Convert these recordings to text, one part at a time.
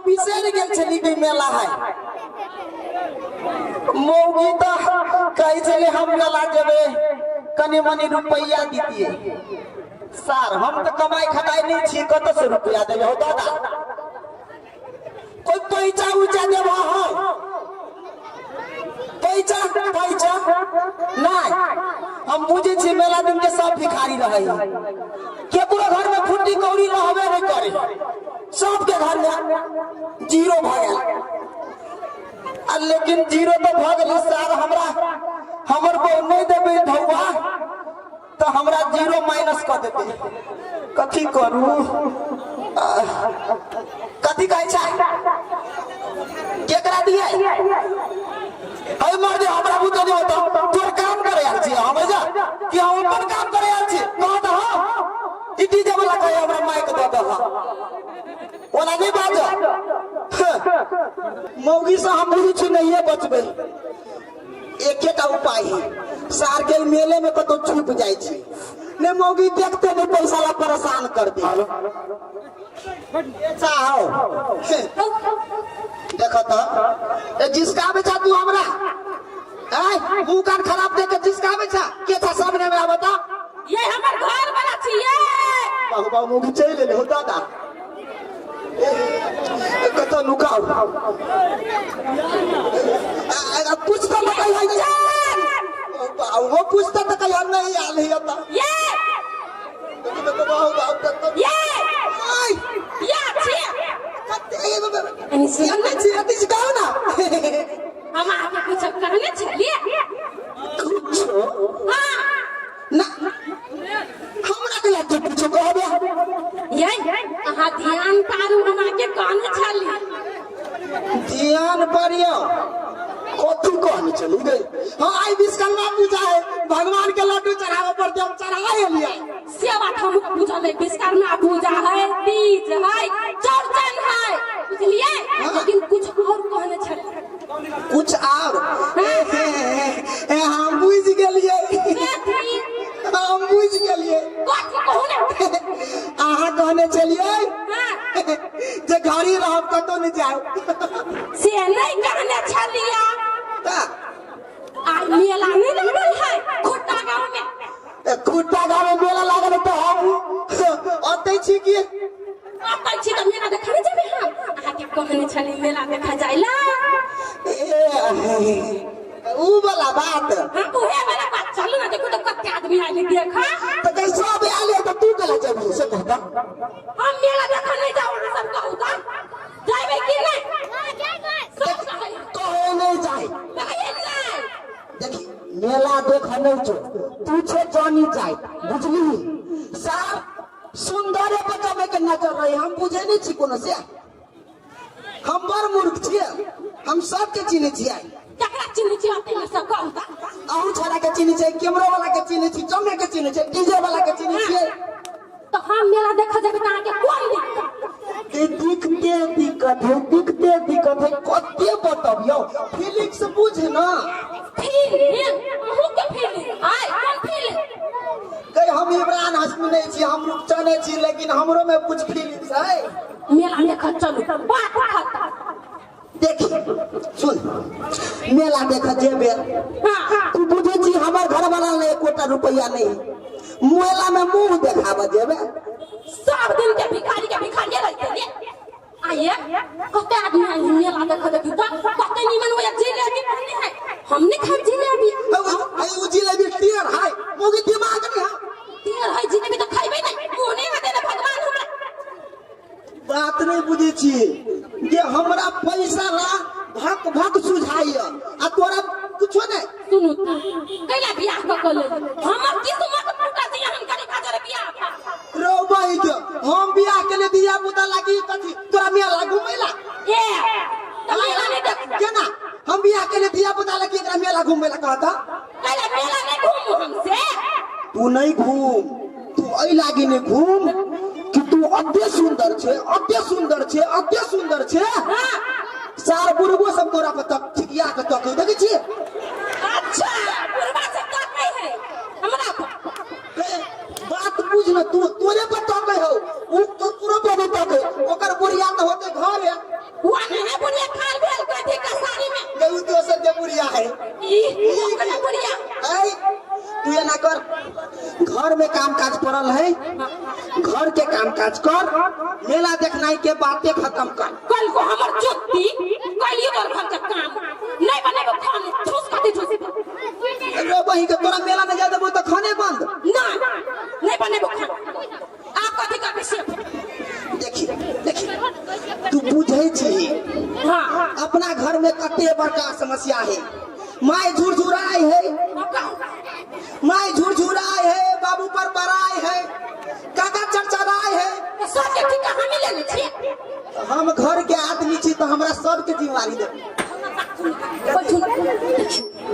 बिसरि गेल छली कि मेला है। मौगी तऽ कहै छलै हम मेला जेबै, कनि मनि रुपैआ दितियै। सार हम तऽ कमाइ खटाइ नहि छी, कतऽ से रुपैआ देबै हो दादा? कोई पैसा उचा देबह हो? पैसा पैसा नहीं, हम बुझे छी मेला दिन के सब भिखारी रहे, केकरो घर में फुट्टी कौड़ी रहबे नहीं करे, सबके घर में जीरो भ गेल। आ लेकिन जीरो तो भ गेल सार, हमरा हमर बहु नहीं देबे धौआ तो हमरा जीरो माइनस कऽ देते। कथी करू? कथी कहै छै? केकरा दिए? है मर दे, हमरा बुते नहीं होता। तोर काम करे आयल छी हम जा कि हम अपन काम करे आयल छी? कह दह, ई डीजे वाला कहे हमरा माइक दऽ दह, ओना नहीं बाज। मौगी से हम बुझै छी नहिए बचबै। एकेटा उपाय है, सार के मेले में कतौ छुप जाइ छी ने मौगी देखते नहीं, पैसा ला परेशान कर दे। चाहो देखो तो ए जिसका बेचा तू हमरा ऐ मुंह कान खराब देख के जिसका बेचा के था सामने में आवता। ये हमर घर वाला छिए। बाबू बाबू मौगी चल ले हो दादा, कतऽ नुकाउ? पूछता तऽ कहिया वो पूछता तऽ कहिया नहीं आयल है तऽ ये बाबू बाबू कतऽ ये आय या छिए कते छी अति सिखाओ ना। हम अहाँके कुछ कहने छलिए? कुछो? हाँ। ना, हमरा के लागे कुछो कहबे। ये अहाँ ध्यान पारू, हम अहाँके कहने छली। ध्यान परियो, कथी कहने चली गई? हाँ, आई विश्वकर्मा पूजा है, भगवान के लड्डू चढ़ावे पड़ते, हम चढ़ा लिया। से बात हम बुझल है, विश्वकर्मा पूजा है, तीज है, चौरचन है, बुझलिए? लेकिन कुछ और कहने छली। कुछ और? ए, हम बुझ गेलिए। कथी? हम बुझ गेलिए। कथी कहू ने? अहाँ कहने छलिए हाँ। जे घड़ी रहब, कतौ नहीं जाओ। से नहीं कहने छलिए। तऽ आइ मेला नहीं लागल है खुट्टा गाँव में? ए, खुट्टा गाँव में मेला लागल तऽ हम ओतै छी कि? अपन छी तऽ मेला देखा नहीं जेबै? हम अहाँके कहने छली मेला देखा जाय ला। ए, ऊ वाला बात? हाँ, उहे वाला बात। चलू ना, देखू तो कते आदमी आयल, देखा। तऽ कहीं सब आयल है तऽ तू केला जेबही से कहता। हम मेला देखा नहीं जाऊ, अहाँ सब कहू तऽ जाबे कि नहीं? सब कहै। कहे नहीं जाए। कहै नहीं। देखी, मेला देख नहीं छो, तू छे जानी जाए, बुझली? सार सुंदरे बचावे के नजर रही, हम बुझे नहीं छी कोनो से। हम बड़ मूर्ख छियै, हम सबके चिन्है छियै। ककरा चिन्है छियै अपने सब कहू तऽ? अहू छोड़ा के चिन्है छियै, कैमरो वाला के चिन्है छी, जमे के चिन्है छियै, डीजे वाला के चिन्है छियै। तऽ हम मेला देखऽ जेबै तऽ अहाँके कोन दिक्कत? ई दिखते दिक्कत है, दिखते दिक्कत है, कते बतबियौ? फीलिंग्स बुझ ना। फीलिंग? अहूँ के फीलिंग आय? कोन फीलिंग? कहे हम इमरान हाशमी नहीं छी, हम रूपचने छी, लेकिन हमरो में कुछ फीलिंग्स है। मेला देखऽ चलू, बात खत्म। देखी, सुन, मेला देख जेबे। हाँ। तू बुझे छी हमर घर वाला ने एकोटा रुपया नहीं, मेला में मुंह देखाबे जेबे? सब दिन के भिखारी के भिखारिये रहते रे। आइए, कते आदमी आइए मेला देखऽ, देखी तऽ कते नीमन हो जिलेबी बने है, हम नहीं खाब जिलेबी। अरे उ जिलेबी टेढ़ है, मोगी दिमाग नहीं है। तेल है जिलेबी तऽ खैबे नहीं, मुँह नहीं हटे ने भगवान हमरा। बात नहीं बुझे छी जे हमरा पैसा ला भक भक सुझाइय आ तोरा कुछो नहीं। सुनू, कैला बियाह कऽ कऽ लेली? हमर किस्मत फूटल छै हम करे खातिर बियाह कऽ। रो बही के हम बियाह के लिए दिया पुता लागी कथी तोरा मेला घुमेला? ए तऽ मेला नहीं देख। केना हम बियाह के लिए दिया पुता लागी एकरा मेला घुमेला कहता? कैला मेला नहीं घूमू हमसे? तू नहीं घूम, तू एहि लागी नहीं घूम कि तू अते सुंदर छे, अते सुंदर छे, अते सुंदर छे। हाँ। सार बुढ़बो सब तोरा पर तक ठिकिया के तक देखै छियै। अच्छा, बुढ़बा सब तकै है हमरा पर? ए, बात बुझ न, तू तोरे पर तकै हौ, उ ककरो पर नहीं तकै, ओकर बुढ़िया तऽ होते घर है। बाते खत्म कर। कल को हमर जुत्ती कलियो तोर घर के काम नहीं बनेबो खाने, ठूस कथी ठूस। रे बहिन के तोरा मेला में जाय देबो त खाने बंद। ना, नहीं बनेबो खाने। आप कथी करबै से? देखी देखी, तू बुझै छी। हाँ। अपना घर में कते बड़का समस्या है। माय झुरझुराय है, माय झुरझुराय है, बाबू पर बराय है, काका चरचराय है। तो सबके ठीका हमी लेने छियै। हम घर के आदमी छी तो हमरा सबके जिम्मेवारी दे। बैठू ना।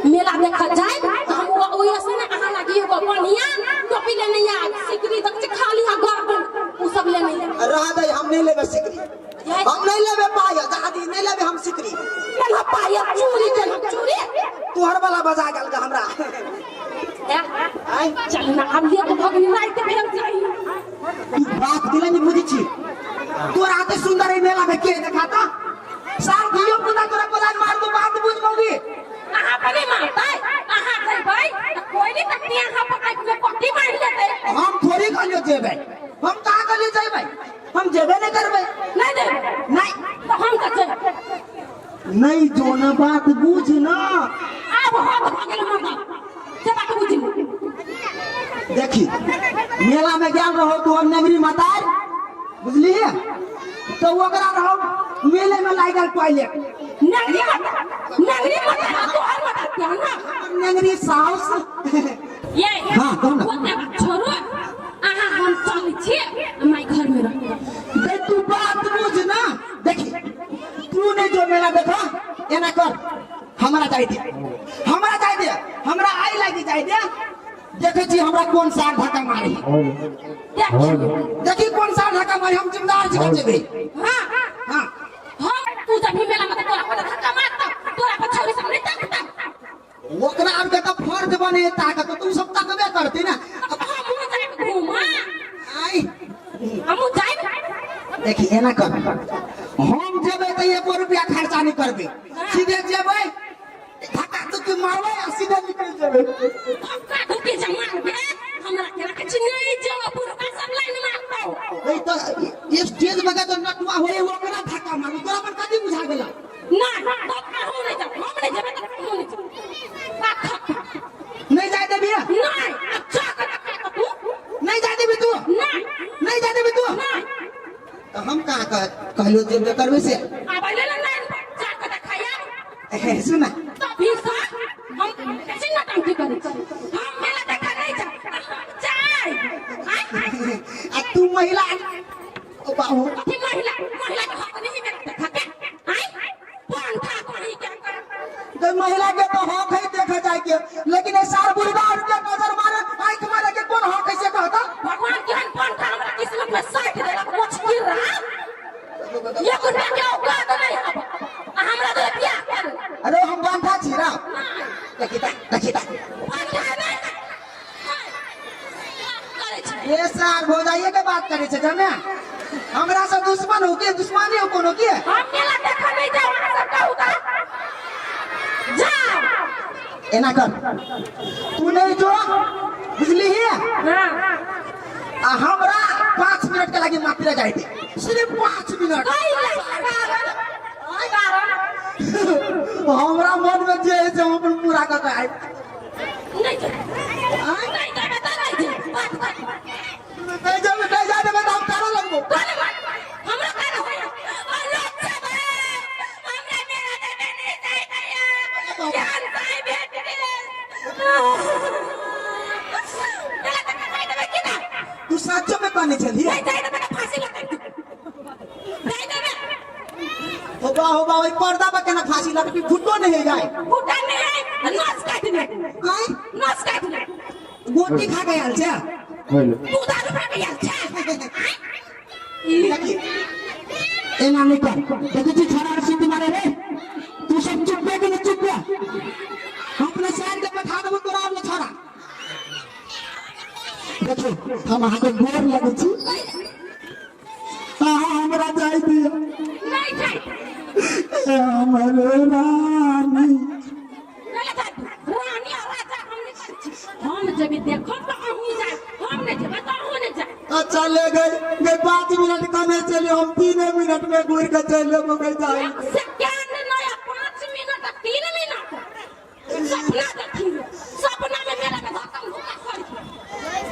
मेला देखऽ जाय तऽ हम ओहि से ने अहाँ लागी एगो बढ़िया टोपी लेने आयब, सिकरी तक खाली हा गर्दन उ सब लेने आयब। रह दे, हम नहीं लेबे सिकरी, हम नहीं लेबे पायल दादी, नहीं लेबे हम सिकरी। केना पायल चूड़ी, केना चूड़ी। तोहर वाला बजा गेल हमरा। आय चल ना, आब लेट भऽ गेल, राति भेल जाइ। तू बात दिला नहीं बुझी छी। तोरा आते सुंदर है मेला में के देखाता सार धियो पुता तोरा पदान मार दो। बात बुझ मौगी। अहाँ पर नहीं मारतै, अहाँ जइबै तऽ कोई नहीं तकनी अहाँ पकड़ के पट्टी मारि लेतै। हम थोड़ी कहलियो जेबै, हम कहाँ कहलियो जेबै, हम जेबे नहीं करबै। नहीं देबै? नहीं। तऽ हम तऽ जेबै। नहीं जो ना बात बुझ ना। आब हद भऽ गेल मर्द से बात बुझलू। देखी, मेला में गेल रहो तू और नेंगरी मतार बुझली है तो ओकरा रहो मेले में लागल टॉयलेट। नेंगरी मत, नेंगरी मत, तोहर मत क्या ना। नेंगरी साउस। ये हाँ, कहू ना। ओते बात छोड़ू अहाँ, हम चलै छी, माय घर में रह। दे तू बात बुझ ना। देखी, तू नहीं जो मेला देखा, एना कर, हमरा जाय दे, हमरा जाय दे, हमरा आई लागी जाय दे। देखे छी हमरा कोन सार धक्का मारी। देखी। देखी कोन सार धक्का मारी, हम जिम्मेदार छी जेबे। हाँ। हाँ। हम तू जब भी मेला में तोरा पर धक्का मारता, तोरा पर छोरी सब नहीं तकता। ओकरा आर के तो फर्ज बने ताकत, तू सब तकबे करती ना। अब हमहूँ जायब घूमा। आई। हमहूँ जायब। देखी, एना कर, हम जेबै तऽ एको रुपया खर्चा नहीं करबै, सीधे जेबै, धक्का धुक्की मारबै आ सीधे निकलि जेबै। धक्का धुक्की जे मारबे हमरा के रखे छी नहीं जो बुढ़वा सब लाइन मारतौ। ei तऽ स्टेज में जो नटुआ होए ओकरा धक्का मारू, तोरा पर कथी बुझा गेल? ना, तब हमहूँ नहीं जाब, हम नहीं जेबै तऽ हमहूँ नहीं जेबै। आ धक्का नहीं जाय देबी? नहीं, अब जा के धक्का तू। नहीं जाय देबी तू? नहीं। नहीं जाय देबी तू? नहीं। तऽ हम कहाँ कहलियो जेबे करबै से। आब ले लाइन पर जा के देखाया। सुन। तभी से हम कैसे नौटंकी करै छी। हम मेला देखा नहीं जाब, हम जाय। आय। आ तू महिला ओ बाबू। कथी महिला? महिला के हक नहीं मेला देखा के? आय पंखा कहीं के। तो महिला के तो हक है देखा जाए के, लेकिन ये सार बुढ़वा और के नजर मारे, आंख मारे के कौन हक है से कहता? भगवान केहन पंखा हमरा किस्मत में साटि देलक, मोछकी रहा एक रुपया के औकात नहीं हब आ हमरा तो बियाह कर। अरे हम बांधा छी ना, देखी ता, देखी ता। पंखा नहीं करै छै। ये सार भौजाइये के बात करे छे जमे, हमरा से दुश्मन हो के दुश्मनी हो कोनो के। हम मेला देखा नहीं जाओ, अहाँ सब कहू तऽ जाओ। एना कर, तू नहीं जो बुझली ही। हाँ। आ हमरा 5 मिनट के लागी मात्र जाय दे, सिर्फ 5 मिनट। कई कारण कारण। हमरा मन में जे है से हम अपन पूरा कर के आयब। नहीं जाए, नहीं जाए तऽ नहीं जाए, बात कर। नहीं जाबे, नहीं जाए देबे तऽ हम कानऽ लगबो। कानऽ मत, हमरा कानऽ होइए। अल्लाह जाबे, हमरा मेला देबे नहीं जाय दैया। ज्ञान साई भेट गेल। मेला देखऽ जाय देबै कि ना? तू साचो में कहने छलियै? नहीं जाय देबै तऽ फांसी लगतै। जाय देबै। होबा होबा, ओहि पर्दा पर केना फांसी लगतै? फुटो नहीं जाए। फुटा नहीं है, नस काटि ले। आँय? नस काटि ले। गोटी खा के आयल छै। तू दारू खा के आयल छै। आँय? देखी, एना नहीं कर। देखै छी छोड़ा आर सीटी मारे रे, तू सब चुप बे कि नहीं चुप बे? हम अपने शहर के बैठा देबो तोरा आर छोड़ा। देखो, हम अहाँके गोर लगै छी, अहाँ हमरा जाय दिअ। नहीं जाय। ए हमर रानी। नहीं जाय। रानी और राजा हम नहीं करै छी। हम जेबै देखब तऽ अहूँ जायब, हम नहि जेबै तऽ अहूँ नहि जायब। अच्छा ले गई गई, 5 मिनट कमे चल। चली हम 3 मिनट में घूर के चल लेबो गई जाई। 1 सेकेंड नहीं, 5 मिनट, 3 मिनट। सपना देखिए, सपना में मेला में धक्कम धुक्का करी।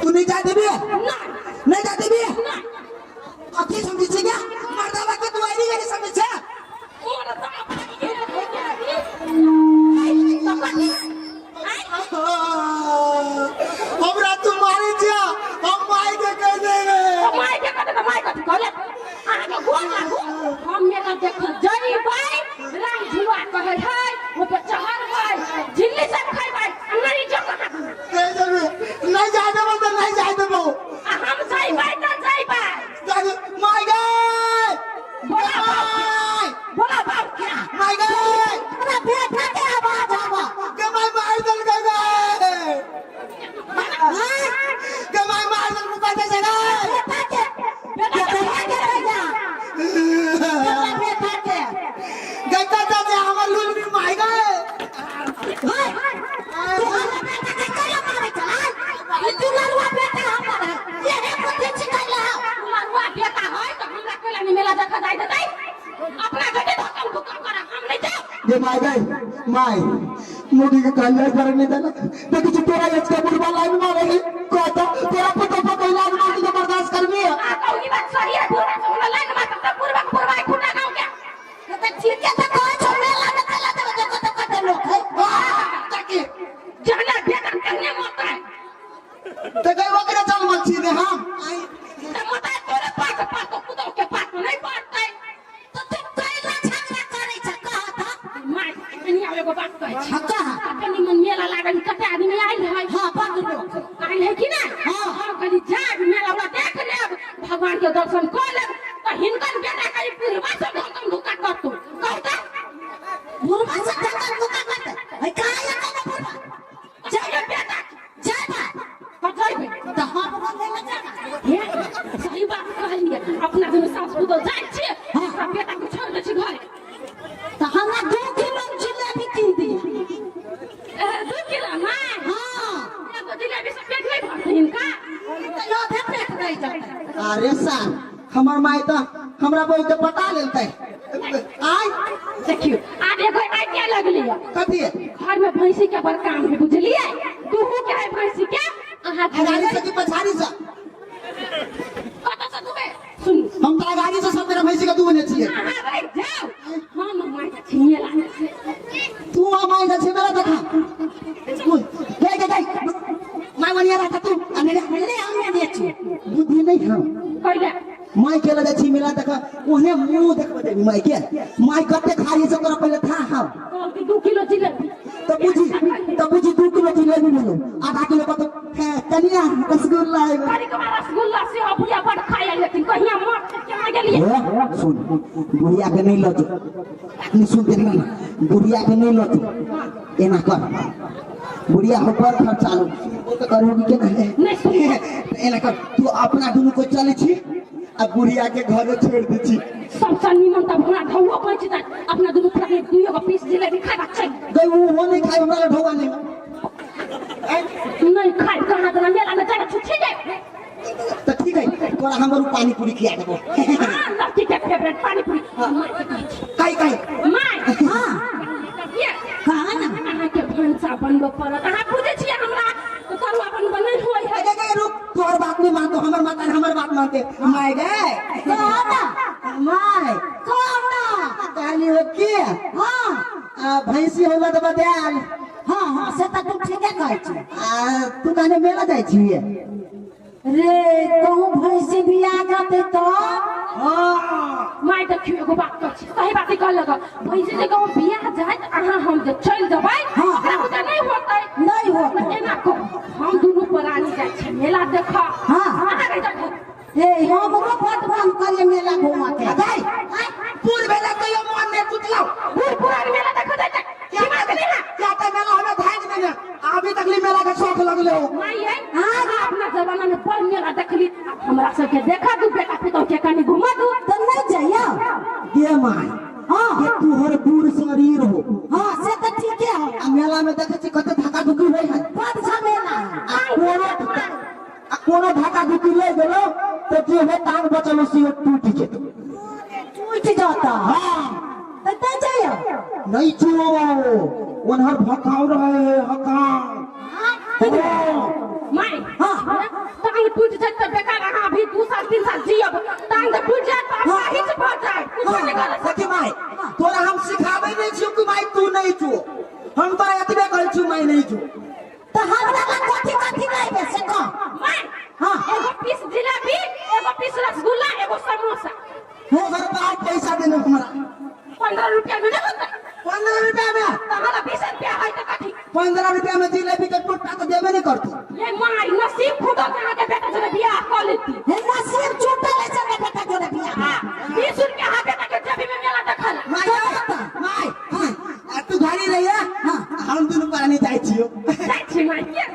तू नहीं जा देबी? नहीं। नहीं जा देबी? नहीं। अथी समझी छै क्या मर्दावा के? तू आइनी गई समझी छै? मोर दाप तो कथी आइ? हमरा तू मारी छिया, हम माई के कह देबे। तो माय के कहते तऽ माय कथी कहले? अहाँके गोर लागू, हम मेला देख जइबै, राम झुलुआ कहै है, ओपर चढ़बै, झिल्ली सब खैबै आ नहीं जो कहाँ। कह देबे, नहीं जा देबो तऽ नहीं जा देबो। आ हम जइबै तऽ जइबै। जा दे माई गए। बोला बाप माई। बोला बाप के। माई गए। अरे, बेटा के आवाज आवा। के माई, मार दल गए के माई, मार दल मुका दे गए। बेटा के, बेटा के भैया, बेटा, बेटा के। गई चाचा, हमर लुल भी माई गए। हाय, तू हमरा बेटा के कहियो मारे चला? ई दुलरुआ बेटा हमर है, ये बुद्धि सिखैला है। लड़ुआ बेटा है तऽ हमरा कैला नहीं मेला देखऽ जाय देतै? अपना बेटे धक्कम धुक्कम करऽ, हम नहीं जाब। ये माई गई, माई मुगी के कहलिए करे नहीं देला। देखी छी तोरा एज के बुढ़वा लाइन मारे, कहता तोरा पुतो पर कोई लाइन मारे के बर्दाश्त करबी? आ कहू, ई बात सही है, बुढ़वा से हमरा लाइन मारतै तऽ बुढ़वा के बुढ़वा खुटा गाँव के। तऽ ठीके तऽ कहै छौ, मेला देखै ला देबै, देखो तऽ कते लोक है। ताकि जहने बेटा कहने मरतै। तो गई ओकरे जन्मल छी रे हम। तऽ मरतै तोरे पास, पास तो पुतोह के पास नहीं पड़तै। तऽ तू कैला झगड़ा करै छ, कह तऽ। माय, कनी आब एगो बात कहै छी। हाँ, कह। कते निमन मेला लागल, कते आदमी आयल है। हाँ, बड लोक। आयल है कि नहीं? हाँ। हम कहली जाब, मेला उला देख लेब, भगवान के दर्शन कऽ लेब, तऽ हिनकर बेटा कहीं बुढ़वा से धक्कम धुक्का करतौ, कहू तऽ। बुढ़वा से धक्का मुक्का करतै है? कहाँ या कहना बुढ़वा? जइबै बेटा। जयबा। तऽ जइबै। तऽ हम मेला जाबा। हे, सही बात कहलियै। अपना दुनू सास पुतोह जाइ छियै, हाँ। एकरा बेटा के छोड़ि दै छी घरे। तऽ हमरा 2 किलो जिलेबी कीन दिअ। 2 किलो नहि। हाँ। एगो जिलेबी से पेट नहि भरतै हिनका। तऽ आधे पेट रहि जेतै। अरे साल, हमर माई तो हमरा बहू के पटा लेलकै आय। देखियौ, आब एगो आइडिया लगलियै। कथी? घर में भैंसी के बड़ काम है, बुझलियै? दुहू के है भैंसी के अहाँ। अगाड़ी से कि पछाड़ी से? कतऽ से दुहबै? सुनू। हम तऽ अगाड़ी से सब मेरा भैंसी के दूहने छियै। अहाँ रहि जाउ, हम माय छी मेला में से। तू आ माई छै मेरा देखा गई गई गई माई मनिया रहता तू अने। ले, हम ने छी। बुद्धि नहीं है। कैला? माई के लगे छी मेला देखा, ओहने मुंह देखबे देबी माई के। माई कते खाई से तोरा पहले था हम। कहलकै 2 किलो जिलेबी। तो बुझी 2 किलो जिलेबी भेलो, आधा किलो कतो है कनिया रसगुल्ला एगो। कनी कबार रसगुल्ला से बुढ़िया बड़ खाय, लेकिन कहिया मर केना गेलियै? ए, सुन, बुढ़िया के नहीं लजो। अखनी सुन, देख ना, बुढ़िया के नहीं लजो। एना कर, बुढ़िया हो पर खर्चा लो वो तो करोगी के ना? नहीं सुन। एना कर, तू अपना दुनू को चले छी आ बुढ़िया के घरे छोड़ दे छी। सबसँ निमन तब हमरा ढौआ बचि जायत। अपना दुनू प्राणी दुइयो गो पीस जिलेबी खाय चल। गई, वो वो नहीं खाई, हमरा ढौआ नहीं। नहीं खाय कहाँ देना, मेला में जाके छुच्छे जाए। तो ठीक है, तोरा हमर पानी पूरी खिया देबो। हाँ, लड़की के फेवरेट पानी पूरी। माय के कहै छी। काई काई। माय। हाँ। ये कहा ना। अहाँके भनसा बनबऽ पड़त। अहाँ बुझै छियै, हमरा तऽ तरुआ बनबऽ नहि होइ है। गे गे, रुक, तोहर बात नहीं मानतो, हमर माता हमर बात मानते। माय गए। कहा ना। माय। कहा ना। कहली हो की? हाँ। आ भैंसी होला तऽ बतायल। हाँ हाँ, से तऽ तू ठीके कहै छी। आ तू कहने मेला जाइ छी। रे, कहूँ भैंसी भी आ जाते तो? हाँ। माय, देखियौ, एगो बात कहै छी, सही बात कहलक। भैंसी जे गाँव बियाह जाय तऽ अहाँ हम जे चलि जेबै। हाँ। ओकरा बुते नहि होतै। नहि होतै। तऽ एना कहू, हम दुनू प्राणी जाइ छियै मेला देखऽ। हाँ। अहाँ रहि जाउ। हे, हमरो बड मन करे मेला घूमऽ के। गई, पूर भेला तैयो मन नहीं टूटलो। बूढ़ पुरान मेला देखऽ जाइ छै, दिमाग नहि है। क्या ते मेला हमें धाइज देने अभी तकली मेला के शौक लगले हो। माय यै, अहाँ अपना जमाना में बड़ मेला देखली, आब हमरा सबके देखा दू, बेटा पुतौह के कनि घुमा दू। तऽ नहि जइयो? गे माय। हाँ। ये तुहर बूढ़ शरीर हो। हाँ, से तऽ ठीके हो। आ मेला में देखे छी कते धक्का धुक्की होइ है। बड झमेला है। आ कोनो धक्का धुक्की ले गेलो तो जे हो टांग बचल से टूट जेतो। जाता। हाँ। त त जाइयो। नहीं जो, उन्हर भकाव रहे है हकाव। माय। हाँ। टांग टूट जाए तो बेकार, अहाँ अभी 2 साल 3 साल जियब, टांग तो टूट जाए तो हाँ। अपाहिज भऽ जाए, कुछो नहीं कर। सखी माय, तोरा हम सिखाबै नहीं छियो कि माय तू नहीं जो। हम तोरा एतबे कहै छियो, माय नहीं जो। त हमरा लग कथी कथी लाइबे से कह। माय। हाँ। एगो पीस जिलेबी, एगो पीस रसगुल्ला, एगो समोसा। ओकर बाप पैसा देने हमरा। 15 रुपया में नहीं होता? 15 रुपया में? तो हमारा 20 रुपया है तो कथी? 15 रुपया में जिलेबी के टुट्टा तो देबे नहीं करतू। ये माय, नसीब फूटल के अहाँके बेटा जोरे बियाह कऽ लेती। हे, नसीब छूटल है से बेटा जोरे बियाह। हाँ, 20 रुपया अहाँ बेटा के जेबी में मेला देखल। माय, माय, आ तू घरी रहिया, हम दुनू प्राणी जाइ छियो। जाइ छी माय, किया